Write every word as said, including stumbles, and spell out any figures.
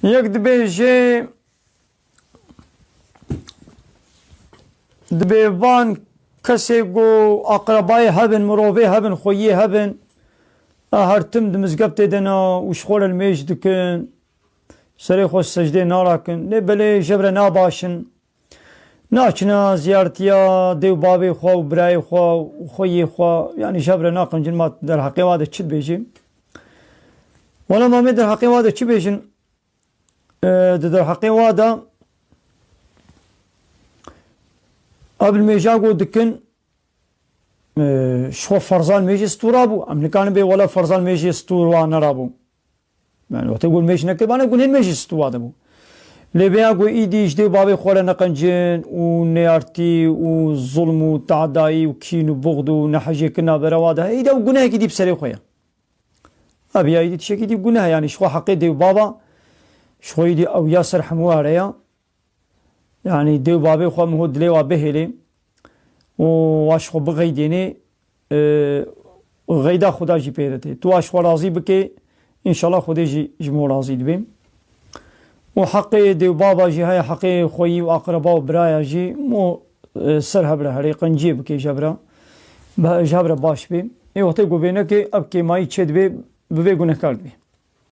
Yek dibêje, dibê van kesê ku aqrebayê hebin, mirovê hebin, xweyiyê hebin, a her tim di mizgeftê de ne û ji xwe re nimêj dikin, serê xwe secdê narakin. Lê belê jevre nabaş in. Naçine ziyaretiya dê û bavê xwe û birayê xwe û xweyê xwe, yanî jevre naqin cin ma derheqê wa de çi dibêjin? Wela mamê derheqê wa de çi bêjin? E, di derheqê wa de ev li mêja got dikin, e, ji xwe ferzan mêjê stûra bû. Em nikarin bê wela ferzan mêjê stûr wa nerabû. Yani wextê got mêj nekiribane, gunên mêjê stûwa de bû. Lê vêya got îdî ji dê û bavê xwe re neqencin û neyartî û zulm û teadayî û kîn û buxd û nehejê kirina berewa de. Îdî ew gunehekî dî bi serê xwe ye. Ev ya îdî tiştekî dî guneh e, yani ji xwe heqê dê û bava, ji xwe îdî ew ya ser hemû here ya. Yani dê û bavê xwe miho dilê wa bihêlê û wa ji xwe bixeydênê, e, xeyda Xuda jî pê de tê. Tu wa ji xwe razî bikê, înşallah Xwedê jî ji min razî dibe. Û heqê dê û bava jî heye, heqê xweyî û aqreba û biraya jî mo, e, ser hev re herê, qenciyê bikê ji hev re, bi, ji hev re baş bê. Ê wextê ku vê nekê, ev kêmayî çê dibe, bi vê gunehkar dibe.